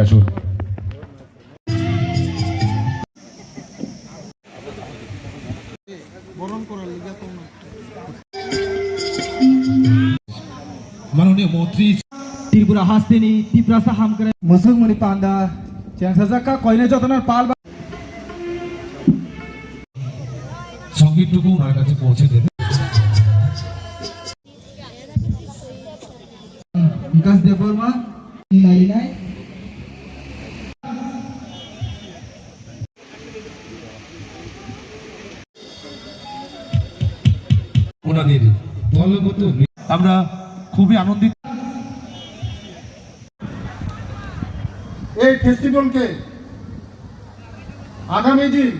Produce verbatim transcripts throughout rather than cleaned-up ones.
আসুন। মাননীয় মন্ত্রী। Tripura hasteni Tiprasa hamkrai. Musuk muni panda, chengsa jakka koine jotonar pal ba- সঙ্গীতটুকু ওনার কাছে পৌঁছে দেবে। বিকাশ দেববর্মা, নাইনাই। ওনাদের দলগত নি-, আমরা খুবই আনন্দিত। এই ফেস্টিভ্যালকে আগামী দিন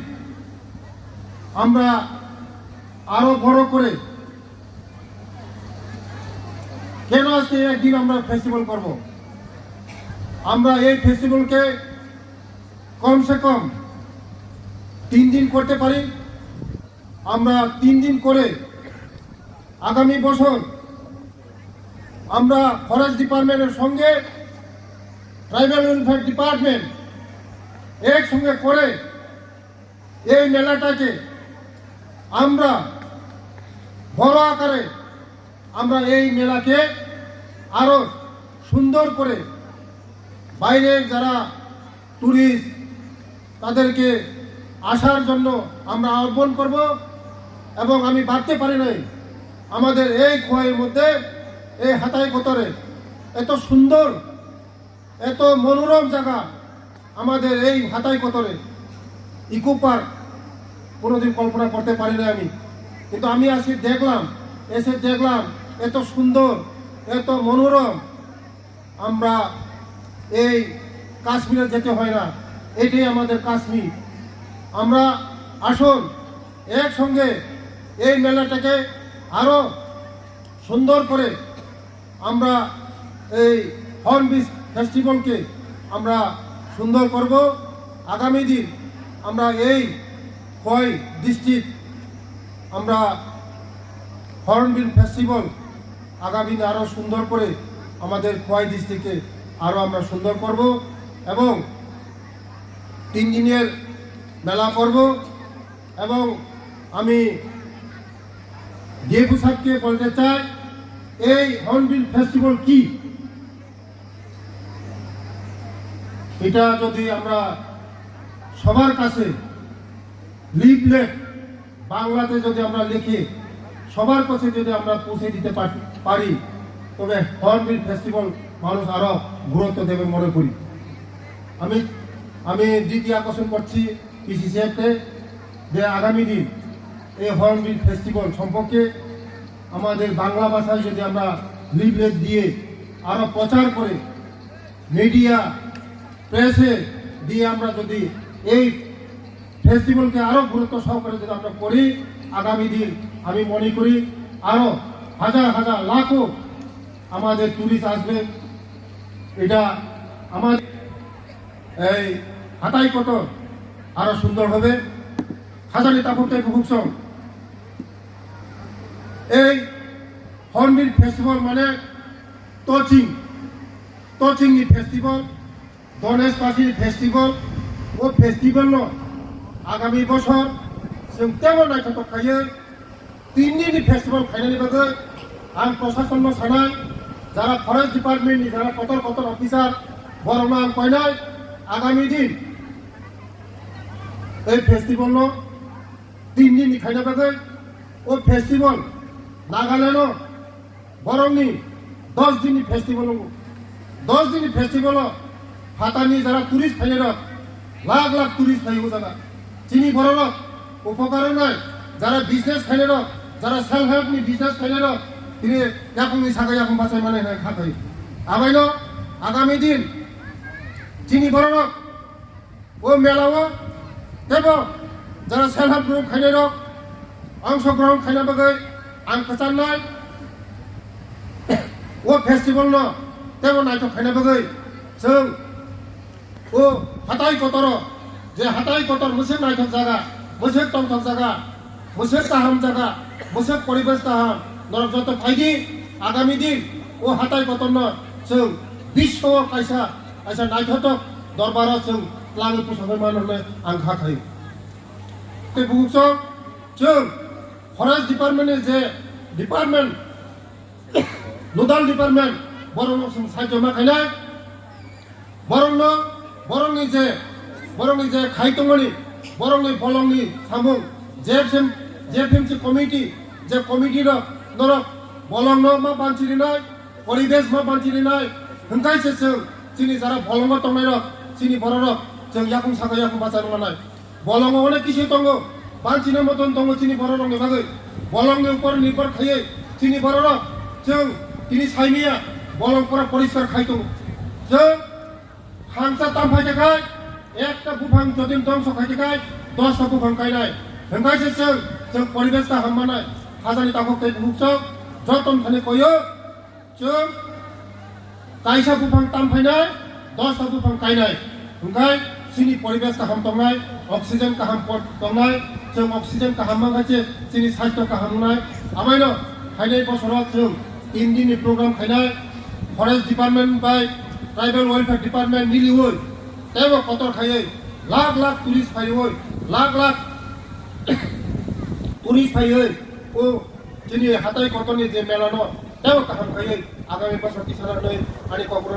আমরা আরো বড় করে, কেন আজকে একদিন আমরা ফেস্টিভ্যাল করব? আমরা এই ফেস্টিভ্যালকে কমসে কম তিন দিন করতে পারি। আমরা তিন দিন করে আগামী বছর আমরা ফরেস্ট ডিপার্টমেন্টের সঙ্গে ট্রাইবাল ওয়েলফেয়ার ডিপার্টমেন্ট একসঙ্গে করে এই মেলাটাকে আমরা বড় আকারে, আমরা এই মেলাকে আরো সুন্দর করে বাইরের যারা টুরিস্ট, তাদেরকে আসার জন্য আমরা আহ্বান করব। এবং আমি ভাবতে পারি নাই, আমাদের এই খোয়াইর মধ্যে, এই হাতাই কোতরে এত সুন্দর, এত মনোরম জায়গা, আমাদের এই হাতাই কোতরে ইকো পার্ক কোনোদিন কল্পনা করতে পারি না আমি। কিন্তু আমি আজকে দেখলাম, এসে দেখলাম এত সুন্দর, এত মনোরম। আমরা এই কাশ্মীরে যেতে হয় না, এটাই আমাদের কাশ্মীর। আমরা আসুন একসঙ্গে এই মেলাটাকে আরো সুন্দর করে আমরা এই হর্নবিল ফেস্টিভ্যালকে আমরা সুন্দর করব। আগামী দিন আমরা এই খোয়াই ডিস্ট্রিক্ট আমরা হর্নবিল ফেস্টিভ্যাল আগামী দিন আরও সুন্দর করে আমাদের খোয়াই ডিস্ট্রিক্টে আরও আমরা সুন্দর করব এবং তিন দিনের মেলা করব। এবং আমি ডিএফও সাহেবকে বলতে চাই, এই হর্নবিল ফেস্টিভ্যাল কি, এটা যদি আমরা সবার কাছে লিফলেট বাংলাতে যদি আমরা লিখে সবার কাছে যদি আমরা পৌঁছে দিতে পার-, পারি, তবে হর্নবিল ফেস্টিভ্যাল মানুষ আরো গুরুত্ব দেবে মনে করি। আমি, আমি দ্বিতীয় আকর্ষণ করছি পিসিসিএফকে যে আগামী দিন এই হর্নবিল ফেস্টিভ্যাল সম্পর্কে আমাদের বাংলা ভাষায় যদি আমরা লিফলেট দিয়ে আরো প্রচার করে মিডিয়া, প্রেসে দিয়ে আমরা যদি এই ফেস্টিভ্যালকে আরো গুরুত্ব সহকারে যদি আমরা করি, আগামী দিন আমি মনে করি আরো হাজার হাজার লাখো আমাদের টুরিস্ট আসবে। এটা আমার এই হাতাই কত আরো সুন্দর হবে। খাজানি তাপুর তাই বুকুকসং এই হর্নবিল ফেস্টিভ্যাল মানে তচিং, তচিংনি ফেস্টিভ্যাল, গণেশ পাসিনি ফেস্টিভ্যাল। ও ফেস্টিভ্যালনো আগামী বছর जों tebo naithothok khlaiwi tin dinni festival khlainani bagwi ang prosasonno sanai, jara forest departmentni jara kotor kotor officer borokno ang koinai, agami din ei festivalno tin dinni khlaina bagwi. O festival Nagaland-o borokni dos dinni festival wngo. Dos dinni festival-o phatarni jara tourist phainairok lakh lakh tourist phai o jaga. Chini bororok upokar wngnai, jara business khainairok, jara self help ni business khainairok, tini yakungni saka yakung bachai mani hwnwi kha phai. Abaino agami din chini bororok o mela o tebo jara self help group khainai rok ongsogrohon khaina bagwi ang kwcharnai. O festival no tebo naithok khaina bagwi chwng o hatai kotoro, je hatai kotor mwswk naithok jaga, mwswk tongthok jaga, mwswk kaham jaga, mwswk poribesh kaham, norok joto phaidi, agami din o hatai kotorno chwng Biswo kaisa, kaisa naithothok dorbaro chwng twlangwi pusogwi mano hwnwi ang kha khaio. Tei bukuksong chwng forest department ni je department, nodal department, borokno chwng sahajyo ma khainai, borokno, borokni je, borokni je khai tongmani, borokni bolongni samung, J F M, J F M C committee, je committee rok norok bolongno ma banchi rinai, poribesh ma banchi rinai, hwnkhai se chwng chini jara bolongo tongnairok, chini bororok chwng yakung saka yakung bacha rwmanai. Bolongo onek kisi tongo, banchina moton tongo chini bororokni bagwi. Bolongni upor nirbhor khaiwi chini bororok chwng tini saimanya bolong pura poriskar khai tongo. Chwng khangsa tam phai khe khai, ekta buphang jodi dongso khai khe khai, dosta buphang kainai. Hwnkhai se chwng, chwng poribesh kaham manai. Khajani takhuk tei bukhuk chwng joton thani koyo. Chwng kaisa buphang tam phainai, dosta buphang kainai. Hwnkhai chini poribesh kaham tongnai, oxygen kaham pot tongnai, chwng oxygen kaham mankha se chini sastho kaham wngnai. Amaino phainai bosoro chwng tin dinni program khainai, forest department bai tribal welfare department miliwi teibo kotor khaiwi lakh lakh tourist phaiwi, lakh lakh tourist phaiwi o chini hatai kotorni je melano teibo kaham khaiwi agami bosor tisana hwnwi ani kokborok